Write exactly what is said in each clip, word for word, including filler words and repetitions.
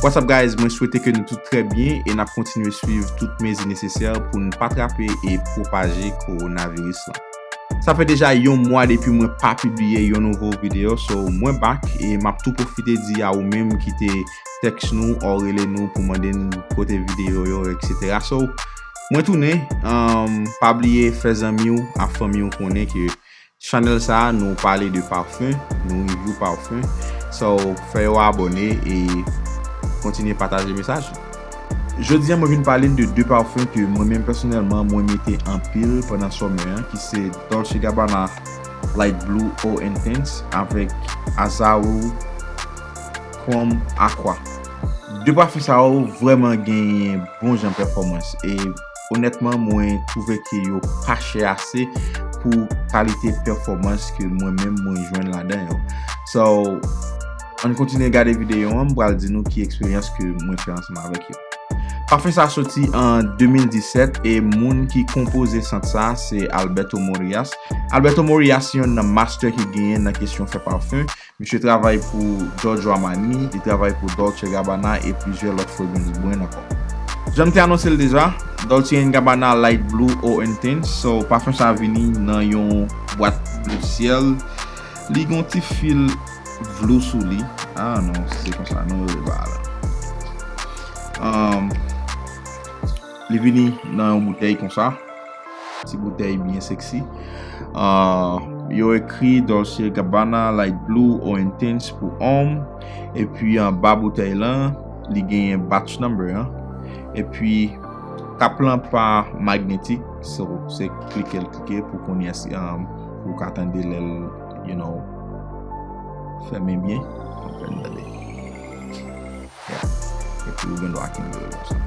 What's up, guys? Mwen swete ke nou tout trè byen e n ap kontinye swiv tout mezi nesesè pou n pa trape e pwopaje kowonaviris lan. Sa fè deja yon mwa depi mwen pa pibliye yon nouvo videyo, so mwen back e m ap tou pwofite di a ou menm ki te text nou or rele nou pou mande n kote videyo yo, et cetera. So, mwen tounen, um, pa bliye fè zanmi w ak fanmi w konnen ke chanèl sa a, nou pale de parfum, nou review parfum. So, fè yo abòne e kontinye pataje mesaj la. Jodi a, mwen vin pale n de de parfum ke mwen menm pèsonèlman, mwen mete anpil pandan summer an, ki se Dolce Gabbana Light Blue Eau Intense avèk Azaru Chrome Aqua. De parfum sa yo vrèman genyen bon jan pèfòmans e onètman, mwen twouve ke yo pa chè ase pou kalite pèfòmans ke mwen menm mwen jwenn ladan yo. So, ann kontinye gade videyo an, m pral di nou ki eksperyans ke mwen fè ansanm avèk yo. Parfum sa soti an de mil disèt e moun ki konpoze sant sa se Alberto Morillas. Alberto Morillas se yonn nan master ki genyen nan kesyon fè parfum. Misye travay pou Giorgio Armani, li travay pou Dolce Gabbana e plizyè lòt fragrance brand ankò. Jan m te anonse l deja, Dolce and Gabbana Light Blue Eau Intense. So, parfum sa vini nan yon bwat ble syèl. Li gon ti fil vlou sou li. Ah non, se konsa nou rele bagay la. Um, li vini nan yon boutèy konsa. Ti boutèy byen sexy. Ah, yo ekri Dolce Gabbana Light Blue Eau Intense pou homme. Epi anba boutèy lan, li genyen batch number an. Epi kap lan pa magnetic, so se klike l klike pou konnen si, um, pou w ka tande lè l, you know, fèmen byen. Ann tande. Yeah. Epi ou gen dwa kenbe l konsa.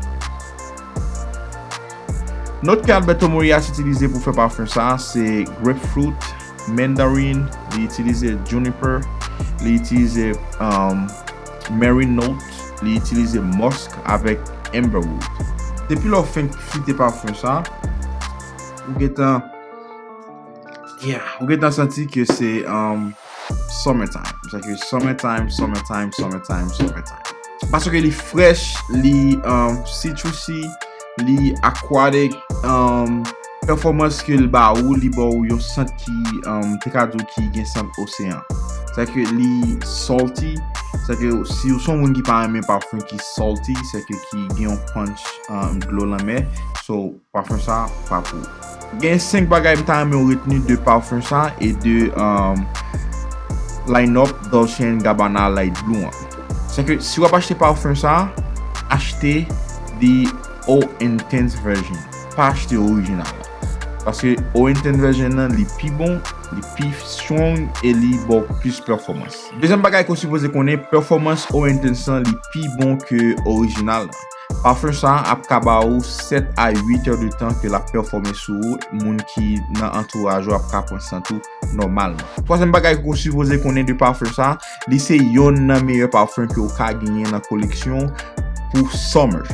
Nòt ke Alberto Morillas itilize pou fè parfum sa a, se grapefruit, mandarin, li itilize juniper, li itilize, um, marine note, li itilize musk avèk amberwood. Depi lè w fenk flite parfum sa, ou gentan, yeah, ou gentan santi ke se, um, summertime. Sa ke summertime, summertime, summertime, summertime. Paske li fresh, li, um, citrusy, li aquatic, um, pèfòmans ke l ba ou, li ba ou yon sant ki, um, te ka di w ki gen sant oseyan. Sa ke li salty, sa ke si w se yon moun ki pa renmen parfum ki salty, sa ke ki gen yon punch, um, dlo lanmè. So, parfum sa pa pou ou. Gen senk bagay m ta renmen w retni de parfum sa e de, um, line-up Dolce and Gabbana Light Blue an. Se ke si w ap achte parfum sa, achte the Eau Intense version. Pa achte orijinal la. Paske Eau Intense version nan, li pi bon, li pi strong e li ba w plis pèfòmans. Dezyèm bagay ke w sipoze konnen, pèfòmans Eau Intense lan, li pi bon ke orijinal lan. Parfum sa ap ka ba ou sèt a uit è de tan ke l ap pèfòme sou ou, moun ki nan antouraj ou ap ka pran sant ou nòmalman. Twazyèm bagay ke w sipoze konnen de parfum sa, li se yonn nan meyè parfum ke w ka genyen nan koleksyon w pou summer.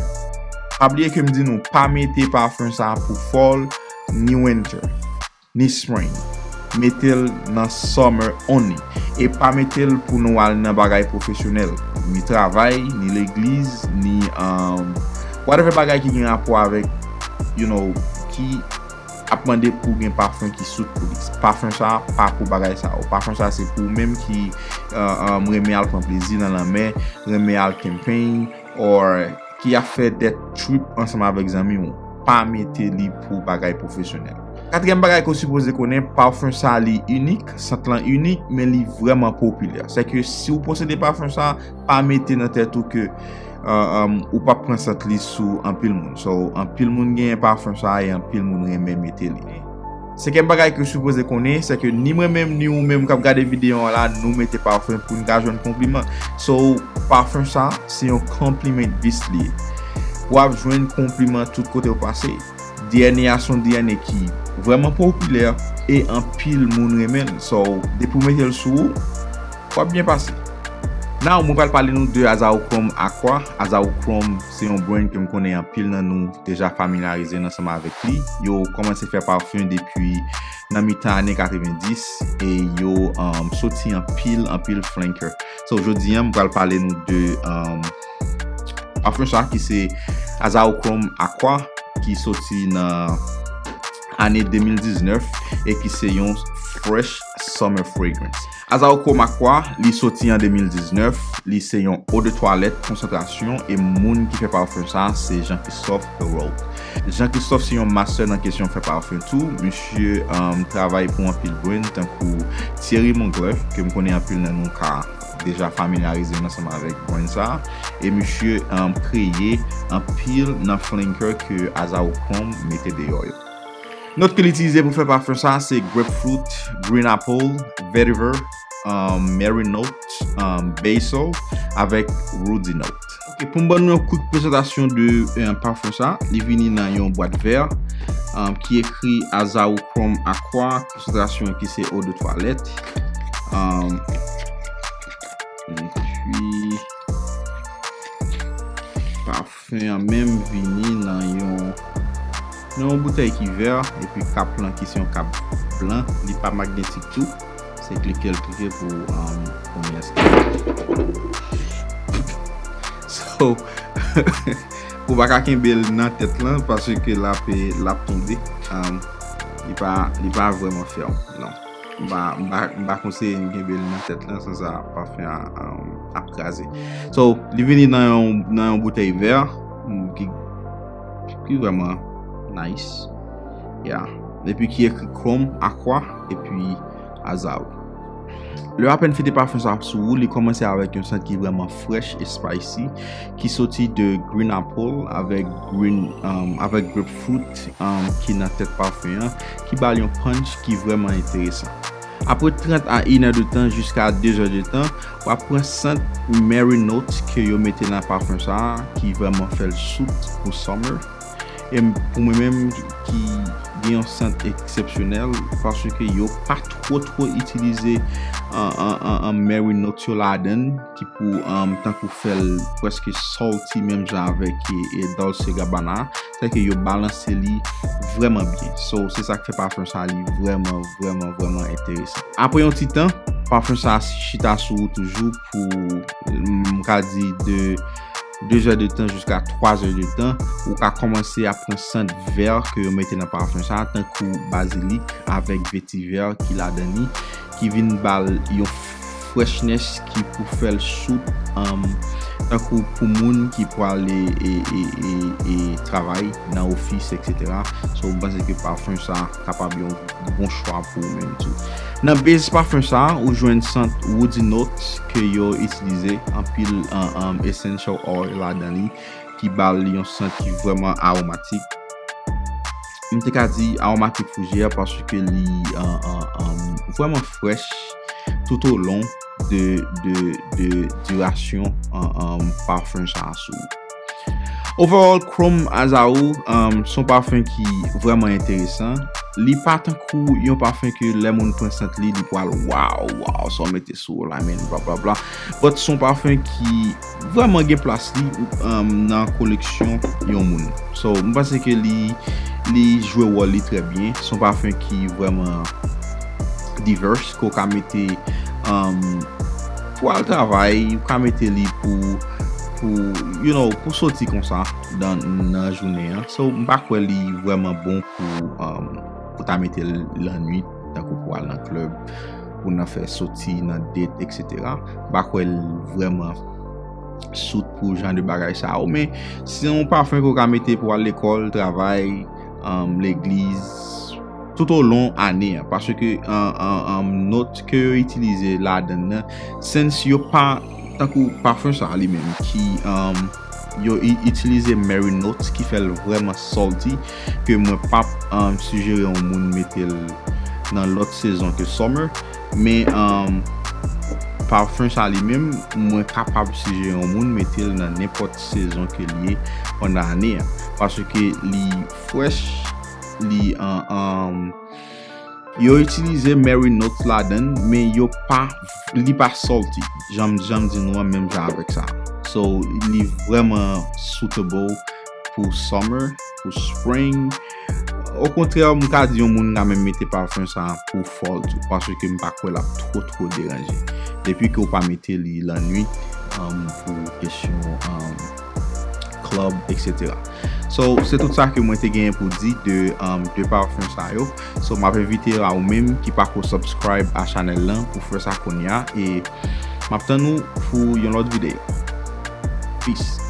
Pa bliye ke m di nou, pa mete parfum sa pou fall, ni winter, ni spring. Mete l nan summer only. E pa mete l pou nou al nan bagay pwofesyonèl. Ni travay, ni legliz, ni, um, whatever bagay ki gen rapò avèk, you know, ki ap mande pou gen parfum ki suit pou li. Parfum sa pa pou bagay sa yo. Parfum sa se pou ou menm ki, uh, um, renmen al pran plezi nan lanmè, renmen al camping, or ki ap fè day trip ansanm avèk zanmi w. Pa mete li pou bagay pwofesyonèl. Katriyèm bagay ke w sipoze konnen, parfum sa li inik, sant lan inik, men li vrèman popilè. Se ke si w posede parfum sa, pa mete nan tèt ou ke, uh, um, ou p ap pran sant li sou anpil moun. So, anpil moun genyen parfum sa e anpil moun renmen mete li. Senkyèm bagay ke w sipoze konnen, se ke ni mwen menm, ni ou menm k ap gade videyo an la, nou mete parfum pou n ka jwenn konpliman. So, parfum sa, se yon compliment beast li ye. W ap jwenn konpliman tout kote w pase. D N A a se yon D N A ki vrèman popilè e anpil moun renmen l. So, depi w mete l sou ou, w ap byen pase. Now, mwen pral pale nou de Azaru Chrome Aqua. Azaru Chrome se yon brand ke m konnen anpil nan nou deja familyarize ansanm avèk li. Yo kòmanse fè parfum depi nan mitan ane katrevenndis e yo, um, soti anpil, anpil flanker. So, jodi a, m pral pale nou de, um, Pafen sa ki se Azao Chrome Aqua ki soti nan ane de mil diznèf e ki se yon fresh summer fragrance. Azao Chrome Aqua, li soti an de mil diznèf, li se yon eau de toilette konsantrasyon e moun ki fè pafen sa se Jean-Christophe Roth. Jean-Christophe se yon master nan kesyon fè pafen tou. Misye um, travay pou anpil brand tankou Thierry Mugler, ke m konnen anpil nan nou ka deja familyarize ansanm avèk brand sa. E misye um, kreye anpil nan flanker ke Azao Chrome mete deyò yo. Not ke li itilize pou fè pafen sa se grapefruit, green apple, vetiver, um, mary note, um, basil avèk woody note. Ok, pou m ban nou yon quick prezantasyon de um, pafen sa, li vini nan yon bwat vè um, ki ekri Azao Chrome Aqua, konsantrasyon ki se eau de toilette. Um, epi pafen an menm vini nan yon nan yon boutèy ki vè epi kap lan ki se yon kap blan, li pa magnetik tou. Se klike l klike pou um, pou m eske. So, ou pa ka kenbe l nan tèt lan paske l ap l ap tonbe. Um, li pa li pa vrèman fèm, non. M pa m pa m pa konseye n kenbe l nan tèt lan san sa pafen an um, ap kraze. So, li vini nan yon nan yon boutèy vè um, ki ki vrèman nice. Yeah. Epi ki ekri Chrome Aqua epi Azao. Lè w apèn fete pafen sa sou ou, li kòmanse avèk yon sant ki vrèman fresh e spicy, ki soti de green apple avèk green um, avèk grapefruit um, ki nan tèt pafen an, ki ba l yon punch ki vrèman enteresan. Apre trant a inè de tan jiska de zè de tan, w ap pran sant mary note ke yo mete nan pafen sa a, ki vrèman fè l sout pou summer. E pou mwen menm ki gen yon sant eksepsyonèl paske yo pa two two itilize an, an, an, an mary note yo ladan ki pou um, tankou fè l prèske salty menm jan avèk e, e Dolce Gabbana. Sèke yo balanse li vrèman byen. So, se sa k fè pafen sa li vrèman, vrèman, vrèman enteresan. Apre yon ti tan, pafen sa chita sou ou toujou pou m ka di de de zè de tan jiska twa zè de tan, ou ka kòmanse ap pran sant vè ke yo mete nan pafen sa, tankou bazilik avèk vetivè ki ladan li, ki vin ba l yon freshness ki pou fè l sout um, tankou pou moun ki pwale e, e, e, e travay nan ofis, et cetera. So, m panse ke pafen sa kapab yon bon chwa pou ou menm tou. Nan base pafen sa, ou jwenn sant woody note ke yo itilize anpil an um, essential oil ladan li, ki ba l yon sant ki vrèman aromatik. M te ka di aromatik fougère paske li an, an, an, vrèman fresh tout au long de, de, de dirasyon an, an, pafen sa sou ou. Overall, Chrome Azao um, son pafen ki vrèman enteresan. Li pa tankou yon pafen ke lè moun pran sant li, li pral waw, waw, sa w mete sou ou la, men, bla, bla, bla. But son pafen ki vrèman gen plas li um, nan koleksyon yon moun. So, m panse ke li li jwe wòl li trè byen. Son pafen ki vrèman diverse, ke w ka mete um, pou al travay, ou ka mete li pou pou you know, pou soti konsa nan, nan jounen an. So, m pa kwè li vrèman bon pou um, pou ta mete l lannwit, tankou pou al nan klèb, pou nan fè soti, nan date, et cetera. M pa kwè l vrèman sout pou jan de bagay sa yo, men se yon pafen ke w ka mete pou al lekòl, travay, um, legliz, tout au long ane an, paske an, an, an, not ke yo itilize ladan nan, since yo pa tankou pafen sa li menm ki um, yo i- itilize mary notes ki fè l vrèman salty, ke mwen p ap um, sijere yon moun mete l nan lòt sezon ke summer, men um, pafen sa li menm mwen kapab sijere yon moun mete l nan nenpòt sezon ke li ye pandan ane a, paske li fresh, li an um, yo itilize mary notes ladan l, men yo pa li pa salty, jan m jan m di nou an, menm jan avèk sa. So li vrèman suitable pou summer, pou spring. Okontrè, m ka di yon moun ka menm mete pafen sa pou fall tou, paske m pa kwè l ap two two deranje. Depi ke w pa mete li lannwit um, pou kesyon um, Club, et cetera. So, se tout sa ke mwen te genyen pou di de, um, de parfum sa yo. So, m ap envite a ou menm ki pako subscribe a chanèl lan pou fè sa kounya. E m ap tann ou pou yon lòt videyo. Peace.